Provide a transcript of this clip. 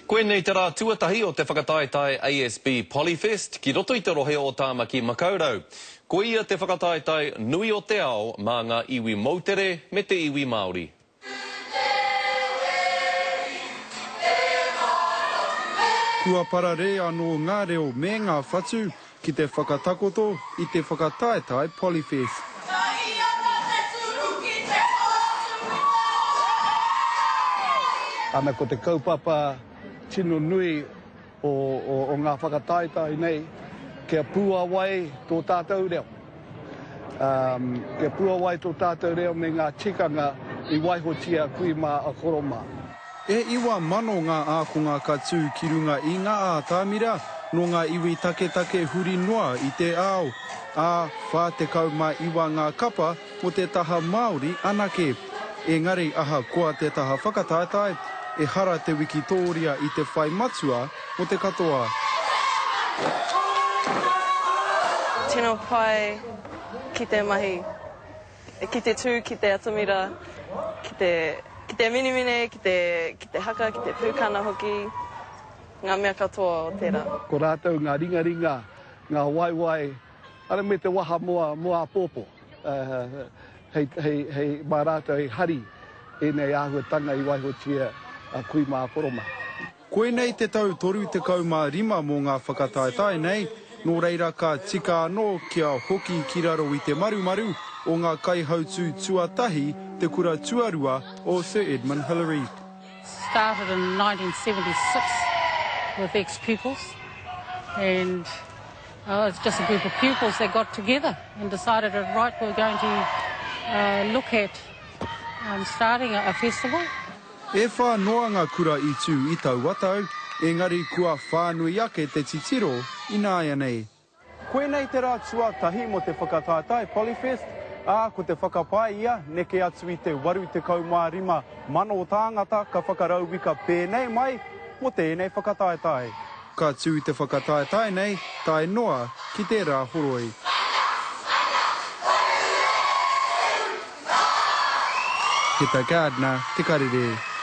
Koinei te rā tuatahi o te whakataetae ASB Polyfest ki roto i te rohe o Tāmaki Makaurau. Koia te whakataetae nui o te ao mā ngā iwi moutere me te iwi Māori. Kua pararē anō ngā reo me ngā whatu ki te whakatakoto i te whakataetae Polyfest. Ka ia ta te turu ki te hoatu Ana ko te kaupapa tino nui o, o, o ngā whakataetae nei, kia puawai tō tātou reo. Um, kia puawai tō tātou reo me ngā tikanga i waihotia kui mā a koro mā. E 9,000 ngā ākonga ka tū ki runga i ngā ātamira nō ngā iwi taketake huri noa i te ao, ā, 49 ngā kapa mō te taha Māori anake. Engari ahakoa te taha whakataetae, ehara te wikitōria i te whai matua mō te katoa. Tino pai ki te mahi. Ki te tū ki te atamira, ki te, ki te minemine, ki te, ki te haka, ki te pūkana hoki, ngā mea katoa o tērā. Ko rātou ngā ringaringa, ngā waewae, ara me te waha mō, mō āpōpō, hei, hei, hei, mā rātou hei hari ēnei āhuatanga i waihotia a kui mā koro mā. Koinei te tau 35 mō ngā whakataetae nei, nō reira ka tika anō kia hoki ki raro i te marumaru o ngā kaihautū tuatahi te kura tuarua o Sir Edmund Hillary. Started in 1976 with ex-pupils and it's just a group of pupils that got together and decided that right we're going to look at starting a festival. E whā noa ngā kura i tū i taua tau, engari kua whānui ake te titiro ināianei. Koinei te rā tuatahi mō te whakataetae Polyfest, ā, ko te whakapae ia, neke atu i te 85,000 tāngata ka whakarauika pēnei mai mō tēnei whakataetae. Ka tū te whakataetae nei tae noa ki te Rāhoroi. Heta Gardner, Te Karere.